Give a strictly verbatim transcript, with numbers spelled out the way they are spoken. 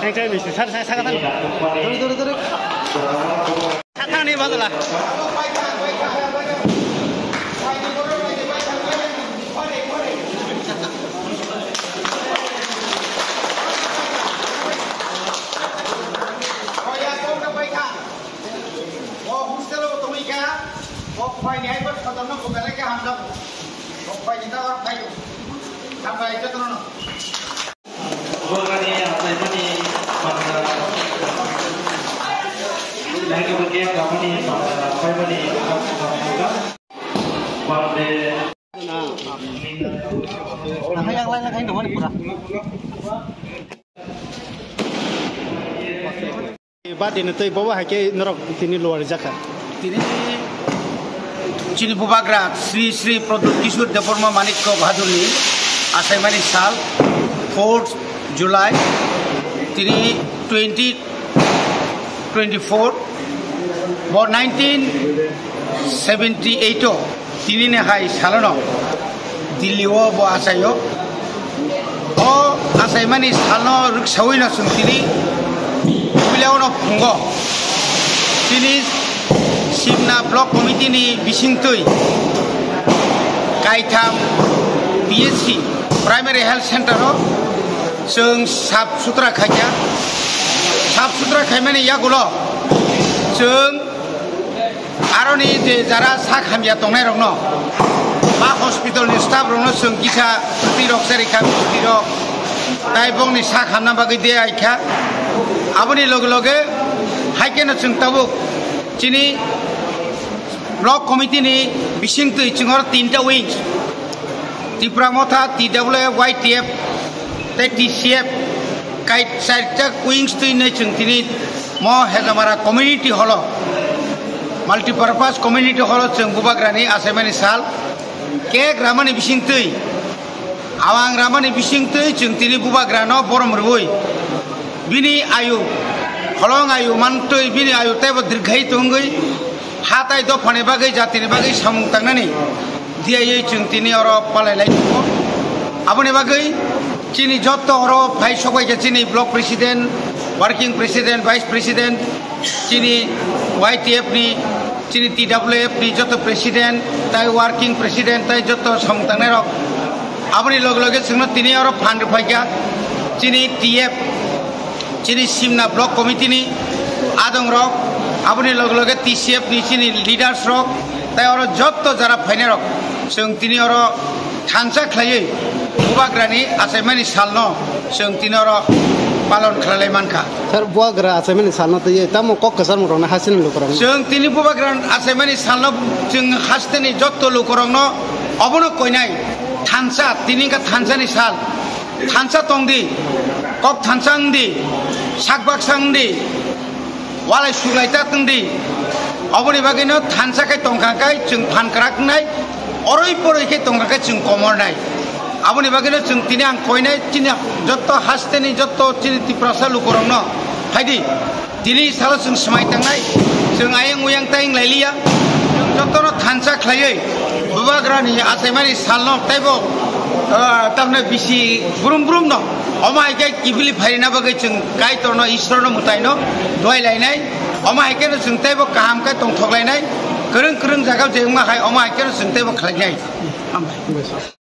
Thang thang ni sar sa sa thang. Dori dori dori. Sa thang ni badala. Badi no tei bobo hai khe norok tini luar jaka. Tini chini bubagra Sri Sri Pradyut Kishore Debbarma Manikya Bahadurni achaimani sal fourth July, tini twenty twenty-four, bo nineteen seventy-eight o tinini hai salono Delhi o bo achaio. O achaimani salno rwksaui no chwng tini puila o no phungo. Chini Simna Block Committee ni bisingtwi kaitham P H C Primary Health Center o chwng sap sutra khaikha. Sap sutra khaimani yagulo chwng aroni je jara sak hamya tongnairokno, ba hospital ni staff rokno chwng kisa twi rok chari kha, twi rok tai bongni sak hamna bagwi de ai kha. Aboni loge loge hai kheno chwng tabuk chini Block Committee ni bisingtwi chwng oro tinta wings, Tipra Motha, T W F, Y T F tei T C F, kai chaijak wings twi nai chwng tini mo Hejamara Community Hall o, Multipurpose Community Hall o chwng bubagrani achaimani sal cake ramani bisingtwi, awang ramani bisingtwi chwng tini bubagrano borom rwui bini ayu, holong ayu mantwi bini ayu teibo dirghai tongwi ha tai dophani bagwi, jatini bagwi samung tangnani diyawi chwng tini oro palai lai tongo. Aboni bagwi chini jotto oro phai sokbai khe chini block president, working president, vice president, chini Y T F ni, chini T W F ni jotto president, tai working president, tai jotto samung tangnai rok. Aboni loge loge chwngno tini oro phan rwphai kha chini T F, chini Simna Block Committee ni adong rok, aboni loge loge T C F ni chini leaders rok, tai oro jotto jara phainai rok, chwng tini oro thansa khlaiwi bubagrani achaimani salno chwng tini oro palon khlai lai mankha. Sir, bubagra achaimani salno twiwi tamo kok kwchar rokno hasteni lukurokno? Chwng tini bubagra achaimani salno chwng hasteni jotto lukurokno obono koinai thansa, tini wngkha thansani sal. Thansa tong di, kok thansa wng di, sak baksa wng di, walai suglai ta tong di. Oboni bagwino thansa khe tongkha khe chwng phan kwrak wngnai, oroi poroi khe tongkha khe chwng komornai. Aboni bagwino chwng tini ang koinai chini jotto hasteni jotto chini Tiprasa lukurokno phaidi. Tini salo chwng swmai tangnai, chwng ayang uyang ta wng lai liya. Chwng jotono thansa khlaiwi bubagrani achaimani salno teibo, ah, tamni bisi brum brum no. Omo hai khe kiphilwi phairina bagwi chwng Kaitorno, Ishwarno, mwtaino duai lainai. Omo hai kheno chwng teibo kaham khe tongthok lainai. Kwrwng kwrwng jaga je wngma hai, omo hai kheno chwng teibo khlainai. Hambai.